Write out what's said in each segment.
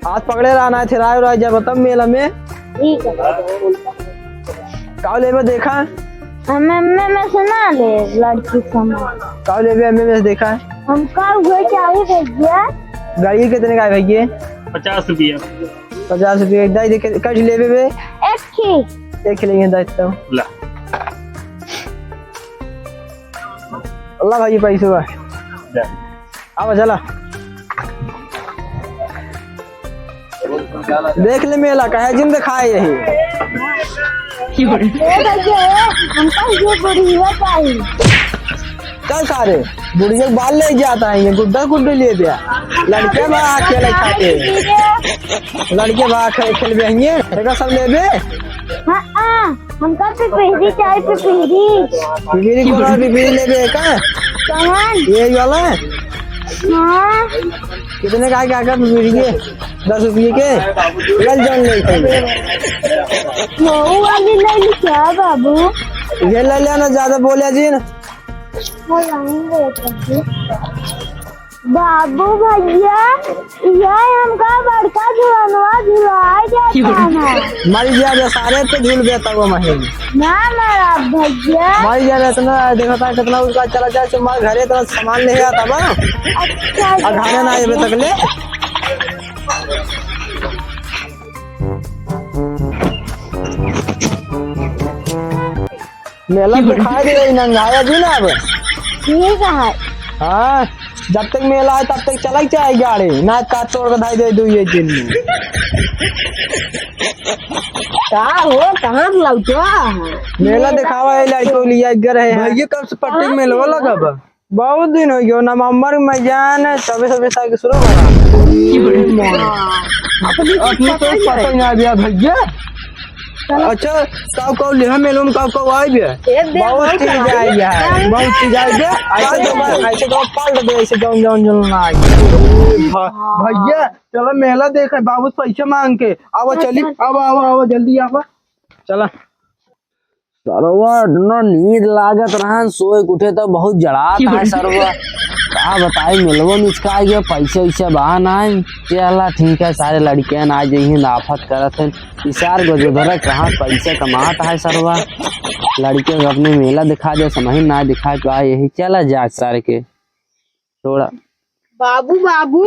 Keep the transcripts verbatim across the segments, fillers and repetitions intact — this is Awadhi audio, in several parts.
आज पकड़े रहना है, फिर आए रह जाबे तब मेला में। ठीक है। का लेबे देखा? हम एमे में से ना ले, लड़की सामान। का लेबे एमे में से देखा? हमका उहे चाही भैया। गाड़ी कितने का है भैया? पचास रुपया। पचास रुपया। दाई देखे, कट लेबे बे? एक ही। एक ही लेंगे दाई तो। ला। अल्लाह भाई पैसे बा। जा। आवा, चला। देख ले मेला, कहे जिन दिखाए यही। ए भैया, हमका ये बुढ़िया चाहिए। चल सारे, बुढ़िया के बाल ले जाता है, ये गुड्डा गुड्डी ले दिया। लड़के बा खेले खाते। लड़के बा खे-, खेलबे हैं ये। देखा सब लेबे। हाँ, हाँ। हमका पिपिहरी चाही, पिपिहरी। पिपिहरी कौन वाला पिपिहरी लेबे का? कौन? ये वाला? हाँ। कितने का है, का, का पिपिहरी है? दस रुपये के? चल, जौन ले खाइए। मऊ वाली ले ली क्या बाबू? ये ले लेना, ज्यादा बोले जी ना। वो लाइन ले लेते हैं। बाबू भैया, यह हमका बड़का झुलनवा झुलाए जाता है। मर गया बे सारे, तो झूल गया था वो महीन। ना मरा भैया। मर गया बे इतना, देखा था कितना उसका चला जाए, तो मार घरे इतना सामान ले आता बा। अच्छा, आ घरे ना आए अबे तक ले। मेला दिखाई दे, नंगाया भी ना अब। ठीक है। हाँ, जब तक मेला है तब तक चला ही चाहे गाड़ी, ना का तोड़ के धाई दे दू ये दिन में। का हो, कहाँ से लौटवा है? मेला दिखावा है, लड़को लिया गर है। भैया, कब से पट्टी कहाँ मेलवा से? लगा बा? बहुत दिन हो गयो, नवंबर में जान, तबे से बैसाख शुरू हो रहा। अपनी अपनी तो पता ही पता ही नहीं। ना भैया। अच्छा, काऊ काऊ लिहा मेलो में काऊ काऊ आई बे? बहुत चीज आई है, बहुत चीज आई बे। ऐसे तो बस, ऐसे तो पलट दे, ऐसे जौन जौन जौन ना आई। भा-, भैया, चला मेला देखे, बाबू से पैसा मांग के। आवा चली, आवा, आवा, आवा, जल्दी आवा। चला। सरवा इतना नींद लागत रहन, सोए के उठे तो बहुत जड़ात है सरवा। का बताई, मेलवा मिचका गया, पैसे वैसे बा नाहीं। चला ठीक है, सारे लड़कियां ना जइहें, आफत करत हैं। इसार गजोधरा कहाँ पैसे कमात है सरवा। लड़कियों को अपने मेला दिखा दे, समझ ना दिखा के आए यही। चला जा सारे के। थोड़ा। बाबू, बाबू।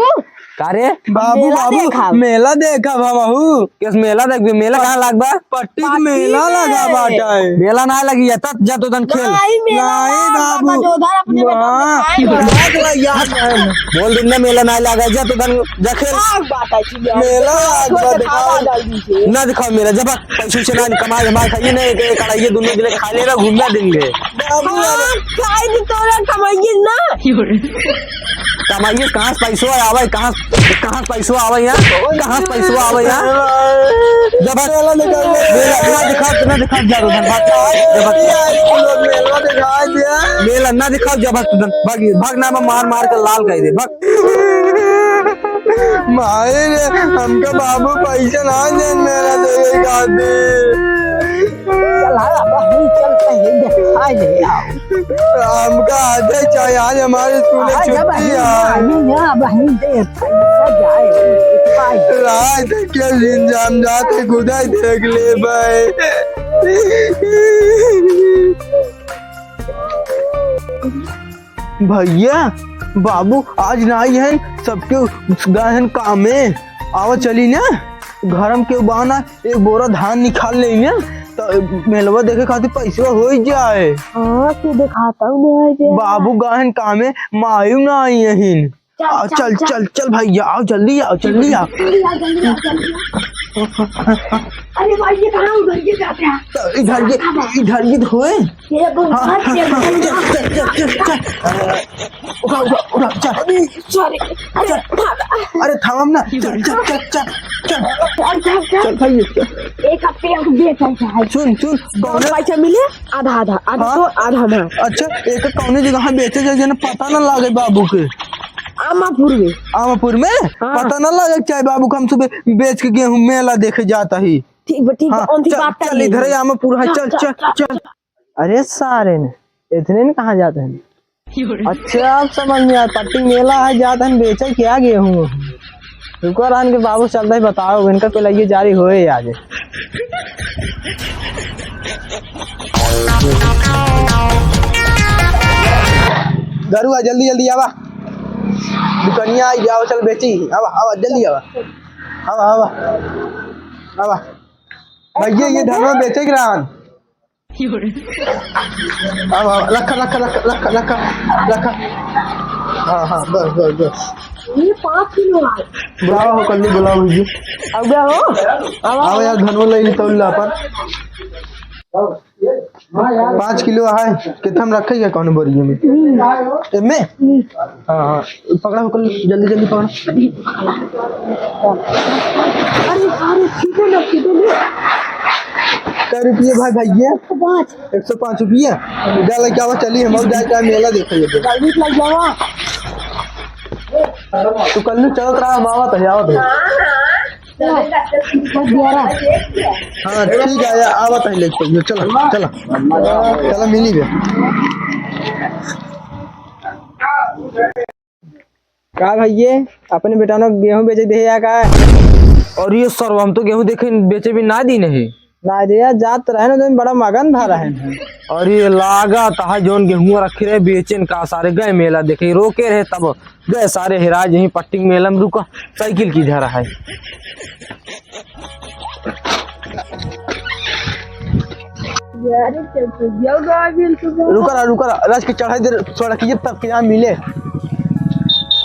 का रे? बाबू, मेला बाबू, देखा। मेला देखा बा बाबू। किस मेला देखबे? मेला कहाँ लाग बा? पट्टी के पट्टी मेला में। लगा बाटा है। मेला ना लगी है, तब जा तो दन खेल। नहीं, मेला नहीं ना, बाबू। बाबा जोधर अपने बेटा हाँ। दिखाई बा। लाग ला यार। बोल दिन ना मेला ना लगा, जा तो दन जा खेल। आग बात है जी, मेला आग बात दिखावा है। जल्दी से। ना दिखाओ मेला, जब पैसे से ना कमाए, हमारे खाइए ना, एक, एक कढ़ाई दोनों दिन खा लेना, घूमना दिन के। बाबू, हाँ, खाए दिन तोरा कमाइए ना। कमाइए, कहाँ से पैसो आवे, कहाँ, कहाँ से पैसो आवे यहाँ, कहाँ से पैसो आवे यहाँ? जब मेला निकाल ले। मेला ना दिखा, ना दिखा, जा उधर, भाग, जा भाग। मेला दिखा दिया। मेला ना दिखाओ, जा भाग उधर, भाग, भाग ना, मैं मार मार के लाल कर दे, भाग। माई रे, हमका बाबू पैसा ना दे, मेला देवे खातिर। चल, हाँ, बहिन, चल, पहले देखाई ले आओ। हमका आजे चाहे, आज हमारे स्कूल हाँ, जब छुट्टी बहिन है। आई ना, बहिन, दे, पैसा जाए, देखाई। रात के दिन जाम जाते खुदाई देख ले भाई। भैया, बाबू आज ना आई हन, सबके गए हन कामे। आवा चली ना, घर में केहू बा ना, एक बोरा धान निकाल ले ना, तो मेलवा देखे खातिर पैसवा हो ही जाए। हाँ, तू दिखाता हूँ ना आज। बाबू गए हन कामे, मायू ना आई हन। चल, आ, चल, चल, चल। चल, चल भैया, आओ, जल्दी आओ, जल्दी आओ। जल्दी आ, जल्दी आ, जल्दी आ। अरे भाई, ये कहाँ उधर गिर जाते हैं? तो इधर ये, इधर ये तो होए। ये तो हाँ, उधर हाँ, गिर हाँ, गया। चल, चल, चल, चल, चल। उठा, उठा, उठा, चल। अरे, sorry। अरे, चल। भाग। अरे, थाम ना। चल, चल, चल, चल, चल। चल, चल, चल। चल भाई, चल। एक हफ्ते का बेच है। सुन, सुन, कौन कौन पैसा मिले? आधा, आधा, आधा हाँ? तो आधा हमार। अच्छा, एक कौने जगह बेचे जाए, जेने पता ना लागे बाबू के। आमापुर में। आमापुर में? हाँ। पता ना लागे चाहे बाबू के, हम सुबह बेच के गेहूं मेला देखे जाता ही। ठीक बा, ठीक बा, हाँ, कौन सी चल, बात कर चल, ले? इधर ही आमापुर है, चल, चल, चल, चल, चल, चल। चल। अरे सारे ने, इतने ने कहाँ जाते हैं? अच्छा, अब समझ में आया, पट्टी मेला है, जाते हैं बेचे क्या गेहूं? रुको रहन के बाबू, चलता ही बताओ, इनका पेलइया जारी होए आज। गरुआ, जल्दी जल्दी आवा, दुकनिया आई, आवा, चल बेची, आवा, आवा, जल्दी आवा, आवा, आवा, आवा। भैया, ये धनवा बेचे के रहन। अब, अब, रखा, रखा, रखा। हाँ, हाँ, बस, बस, बस। ये पाँच किलो है। बुलाओ हो, कल्लू, बुलाओ भैया। अब क्या हो? अब आओ यार, धनवा ले ली तौल ला अपन। पाँच किलो है, कितना हम रखे क्या कौन बोरिया में? एमे? हाँ, हाँ, पकड़ा हो कल्लू, जल्दी, जल्दी पकड़ा। अरे, अरे, सीधे ना, सीधे ना। कै रुपये भाई, भैया? एक सौ पाँच। एक सौ पाँच रुपया। जा लेके आवा, चली हम जाए, जाए मेला देखे ये। जल्दी लग जावा। तू कल्लू चलत रहा, हम आवत है, आवत है। हाँ, ठीक है, या आवत है लेके, चला, चला। चला, मिली बे। का भैये, अपने बेटवा गेहूं बेचे देहे या का? अरे सरवा, हम तो गेहूं देखे बेचे भी ना दीन है। ना दे यार, जात रहे ना तो बड़ा मगन भा रहे हैं। अरे लागत है जौन गेहूं रखे रहे बेचेन का, सारे गए मेला देखे, रोके रहे तब गए सारे हेराज यहीं पट्टी मेला में रुका, साइकिल की धरा है। यार, ये क्या हो गया? गाड़ी तो रुका रहा, रुका रहा, राज के चढ़ाई दे, थोड़ा कीजिए तब के यहाँ मिले।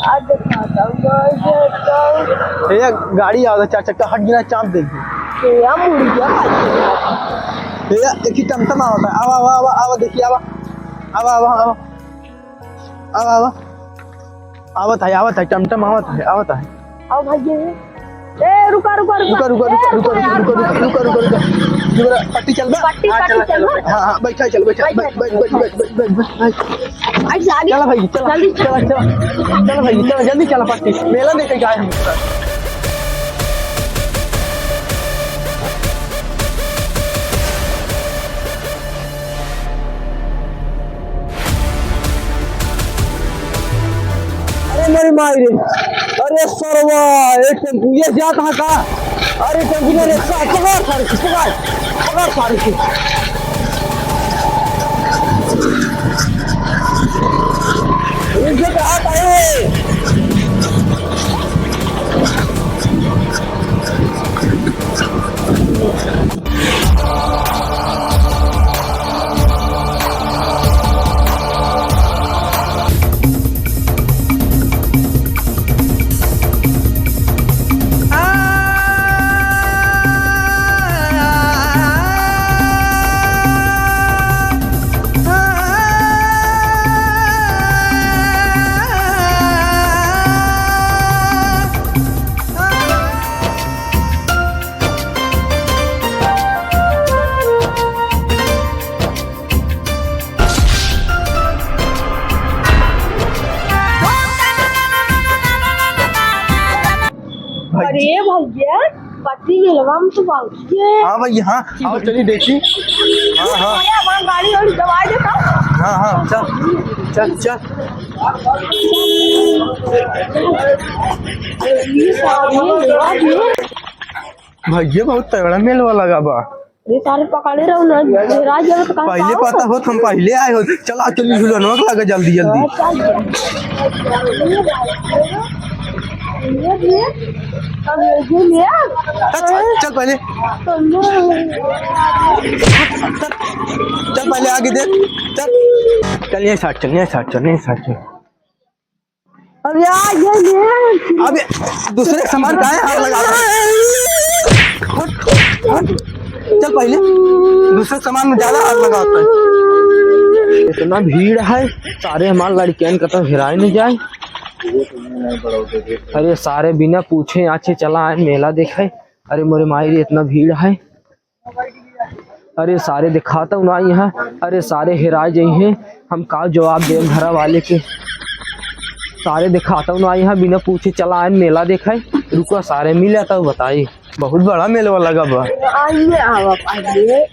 आज दिखाता हूँ, गाड़ी दिखाता हूँ। भैया, गाड़ी आ गई, चार चक्का हट गया, चाप देंगे। ये मुड़ गया। भैया, एक ही टमटम आवत है, आवा, आवा, आवा, आवा, देखिए, आवा, आवा, आवा, आवा। आवा, आवा। आवत है, आवत है, टमटम आवत है, आवत है। आओ भाई, ये। ए, रुका, रुका, रुका। रुका, रुका, ए, रुका, रुका, रुका, रुका, रुका, रुका, रुका, रुका। रुका, पट्टी चल बा। पट्टी, हाँ, पट्टी चल, चल चल बा। बा। हाँ, हाँ, बैठा चल, बैठा, बैठ, बैठ, बैठ, बैठ, बैठ, बैठ, बैठ। अरे, आगे। चला भाई, चला, जल्दी चला, चला। चला भाई, चला, जल्दी चला पट्टी। मेला देखे जाए हम। अरे मेरी माई रे, अरे सरवा, ये टेम्पू ये जात है का? अरे टेम्पू में रे, पकड़ सारे को, पकड़, पकड़ सारे को। ये जो कहा था ये। अरे भैया, पति मिलवा में तो बाबूजी है। हाँ भैया, हाँ, आओ चलिए देखी। हाँ, हाँ। अरे हमार गाड़ी वाड़ी दबा देता। हाँ, हाँ, चल, चल, चल। ये सारे मिलवा दिए। भैया बहुत तगड़ा मेलवा लगा बा। ये सारे पकड़े रहो ना, ये राज जब तक पहले पता होत, हम पहले आए होत। चला, चल, झुलनवा के लगे जल्दी, जल्दी। हाँ, चल। ये भाई, ये भी है। अब ये भी लिया। चल, चल, चल पहले। चल, चल पहले आगे देख। चल। चल, ये साइड चल, ये साइड चल, ये साइड चल। अब यार, ये ले। अब ये दूसरे के सामान काहे हाथ लगा रहा है? हट, हट। चल पहले, दूसरे के सामान में ज्यादा हाथ लगाता है। इतना भीड़ है, सारे हमार लड़कियन का तो हेराए नहीं जाए। अरे सारे बिना पूछे आछे चला आए मेला देखे। अरे मोरे माई रे, इतना भीड़ है। अरे सारे दिखाता हूँ ना यहाँ, अरे सारे हेरा जइहें, हम का जवाब देब घरा वाले के। सारे दिखाता हूँ ना यहाँ, बिना पूछे चला आए मेला देखे। रुको सारे मिले तब बताई, बहुत बड़ा मेलवा लगा बा। आइए, आवा, आइए।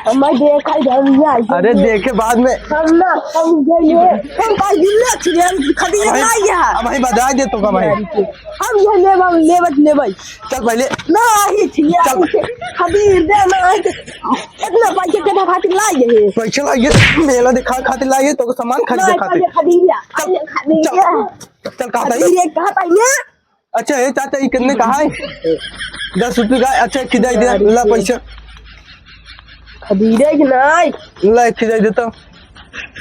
हम देखा ही हम नहीं आई। अरे देखे बाद में। हम ना, हम ये, हम भाई दिल्ली छिड़िया खड़ी हम नहीं है। हम ही बधाई दे तो कमाई। हम ये लेब, हम लेबत लेबै। चल पहले। ना ही छिड़िया चल। खड़ी दे ना आई। इतना पैसा के खातिर लाई है। पैसा लाइए, मेला देखा खातिर लाइए, तो सामान खरीदे ना, खातिर। पैसा खरीद लिया। चल, खरीद चल, लिया। चल, कहा था ये? खरीद लिया, कहा था ये? अच्छा, ए चाचा, ई कितने का है? दस रुपये का। अच्छा, खिदाई दे, ला पैसा। खरीदे कि नहीं? ला, खिदाई दे तो।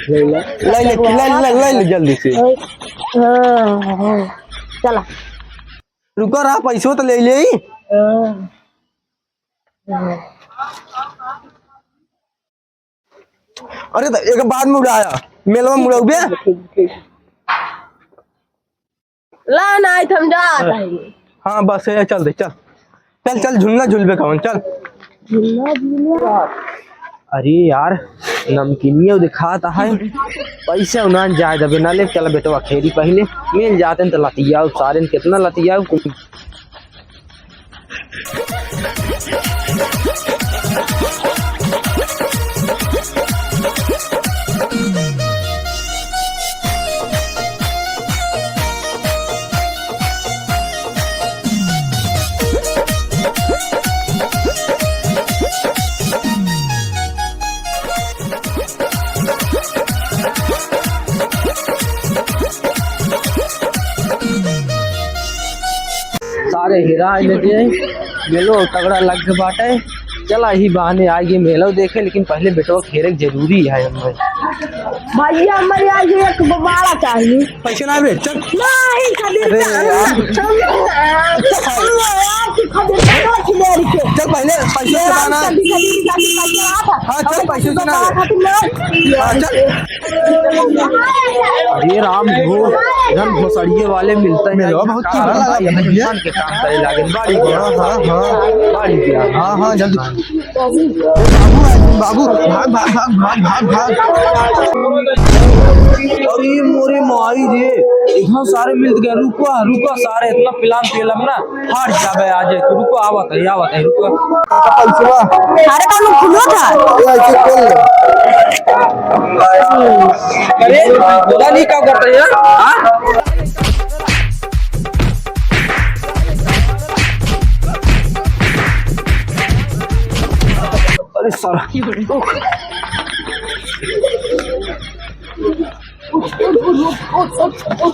ले ले। ला, ले, ला, ला, ला, ले जल्दी से। हाँ, हाँ, चला। रुको रहा, पैसो तो ले ले। हाँ। अरे, तो एक बाद में उड़ाया, मेलवा मुड़ौबे। ठीक, ठीक। ला ना, आई हम जात हई। हाँ, बस ये चल दे, चल। चल, चल, झुलना झुलबे कवन, चल। झुलना झुलना। अरे यार, नमकीनियो दिखात है। पैसे उनान जाए दबे ना ले, चल बेटवा खेरी पहले। मिल जाते हैं तो लतियाओ, सारे कितना लतियाओ। सारे हीरा आए लेते हैं, मेलो तगड़ा लग के बाटे। चला ही बहाने आइए मेलो देखे, लेकिन पहले बेटवा खेरे के जरूरी है हमें। भैया, हमारे यहाँ ये एक गुब्बारा चाहिए। पैसे ना बे, चल। नहीं, खरीद अरे यार। चल, चल, चल, चल, खरीद, चल, खरीद, चल, चल, पहले पैसे मेरा चुकाना। कभी, कभी, कभी, कभी आता। हाँ, चल, पैसे चुकाना। हाँ, चल। अरे राम हो, इधर भोसड़िए वाले मिलते हैं। मेलवा बहुत का चंगा लगा भाई, भैया। इंसान के काम करे लागे, बाड़ी गया। हाँ, हाँ, हाँ। बाड़ी गया। हाँ, हाँ, जल्दी। बाबू, बाबू, भाग, भाग, भाग। अरे मोरे माई रे, इतना सारे मिल गए। रुको, रुको सारे, इतना पिलान पियलम ना। हट जाबे आज, तू रुको, आवत है, आवत है, रुको। पैसवा। अरे, कौनो खुलो था? ये ऐसे खोल ले। अरे, पता नहीं क्या करते हैं यार, हाँ? अरे साला।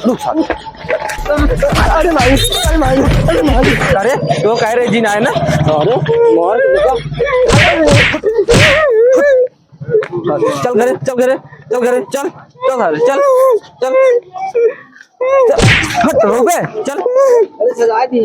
रुक साला। अरे भाई, अरे भाई, अरे भाई। अरे, तो कह रहे जी ना है ना? अरे, मार। चल घरे, चल घरे, चल घरे, चल, चल साले, चल, चल, चल, हट, रुक बे, चल। अरे, सजा दी।